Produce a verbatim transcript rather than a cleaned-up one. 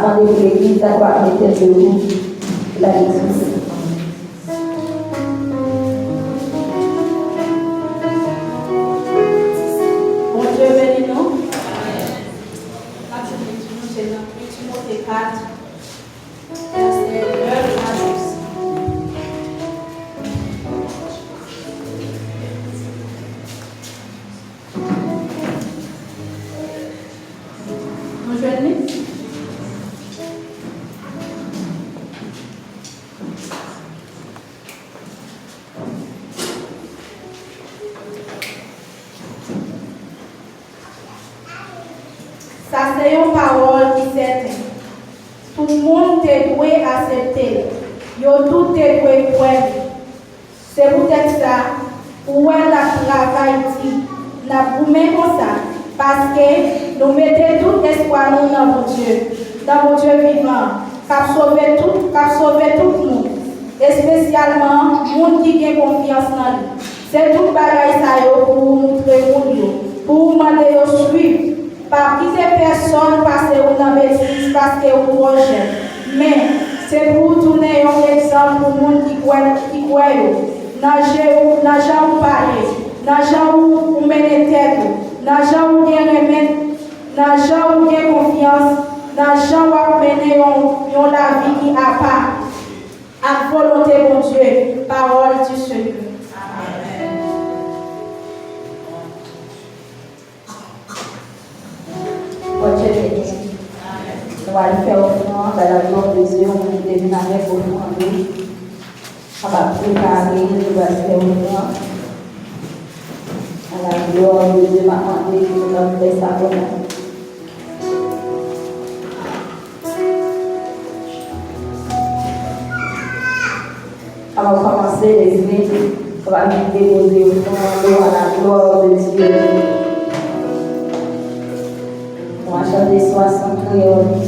Mande pou legliz la kapab mete l debout. Legliz. Bondye beni nou. N ap jwenn lekti nou, se nan Timote kat, vèsè nèf a dis. Nou jwenn li? Sa se yon pawòl ki sèten. Tout moun te dwe aksepte l. Yo tout te dwe kwè li. Se poutèt sa, ou wè n ap travay di, n ap goumen konsa, paske nou mete tout espwa nou nan Bondye, nan Bondye vivan, k ap sove tout, k ap sove tout moun, espesyalman moun ki gen konfyans nan li. Se tout bagay sa yo pou ou moutre moun yo, pou ou mande yo swiv. Pa kite pèsonn pase w nan betiz paske ou twò jèn. Men, se pou w tounen yon egzanp pou moun ki kwè, ki kwè yo. Nan je ou, nan jan ou pale, nan jan ou, ou mennen tèt ou, nan jan ou gen renmen, nan jan ou gen konfyans, nan jan w ap mennen yon, yon lavi ki apa, ak volonte Bondye. Parole du Seigneur. Amen. Bondye beni. Nou al fè ofrann, bay la glwa Bondye, ou menm ki te vin avèk ofrann ou. Kapab prepare, nou al fè ofrann. A la glwa Bondye, m ap mande pou nou fè sa pou nou. Avan w kòmanse leve, w ap vin depoze ofrann ou a la glwa de Dye. Nou a chante swasant kreyòl.